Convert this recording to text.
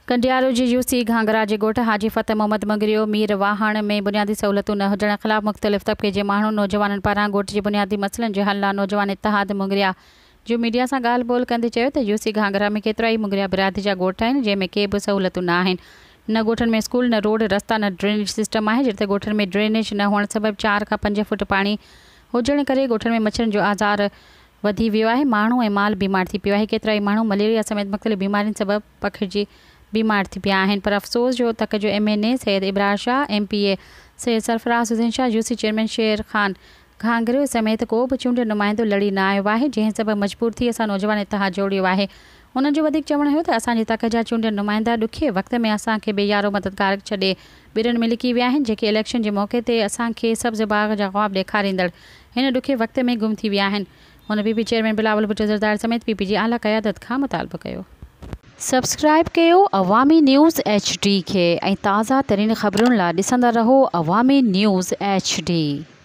ڪنڊيارو جي يو سي گهانگهرا جي ڳوٺ حاجي فتح محمد مڱريو مير واهڻ ۾ بنيادي سهولتون نه هجڻ خلاف مختلف طبقي جي ماڻهن نوجوانن پاران ڳوٺ جي بنيادي مسئلن جي حل لا نوجوان اتحاد مڱريا جو ميڊيا سان ڳالهه ٻولهه ڪندي چيو ته يو سي گهانگهرا ۾ ڪيترائي مڱريا برادري جا ڳوٺ آهن جنهن ۾ ڪي به سهولتون نه آهن نه ڳوٺن ۾ اسڪول نه روڊ رستا نه ڊرينيج سسٽم آهي جڏهن ته ڳوٺن ۾ ڊرينيج نه هئڻ سبب چار کان پنج فوٽ پاڻي هجڻ ڪري ڳوٺن ۾ مڇرن جو آزار وڌي ويو آهي، ماڻهو ۽ مال بيمار ٿي پيو آهي، ڪيترائي ماڻهو مليريا سميت مختلف بيمارين سبب پکڙجي بيمار ٿي پيا آهن پر افسوس جو تڪ جو M N A Syed Ibrar Shah, M P A Syed Sarfraz Hussain Shah, U C chairman Sher Khan Ghanghrio سميت ڪو به چونڊيل نمائندو لڙي نه آيو آهي، جنهن سبب مجبور ٿي اسان نوجوان اتحاد جوڙيو آهي. انهن جو وڌيڪ چوڻ هيو ته اسان جي تڪ جا چونڊيل نمائندا ڏکئي وقت ۾ اسان کي بي يارو مددگار ڇڏي ٻرن ۾ لڪي ويا آهن، جيڪي اليڪشن جي موقعي تي اسان کي سبز باغ جا خواب ڏيکاريندڙ هن ڏکي وقت ۾ گم ٿي ويا آهن. هن P P chairman Bilawal Bhutto Zardari سميت پي پي جي اعليٰ قيادت کان مطالبو ڪيو. سبسڪرائيب ڪيو عوامي نيوز ايڇ ڊي کي ۽ تازه ترين خبرن لا ڏسندا رهو عوامي نيوز ايڇ ڊي.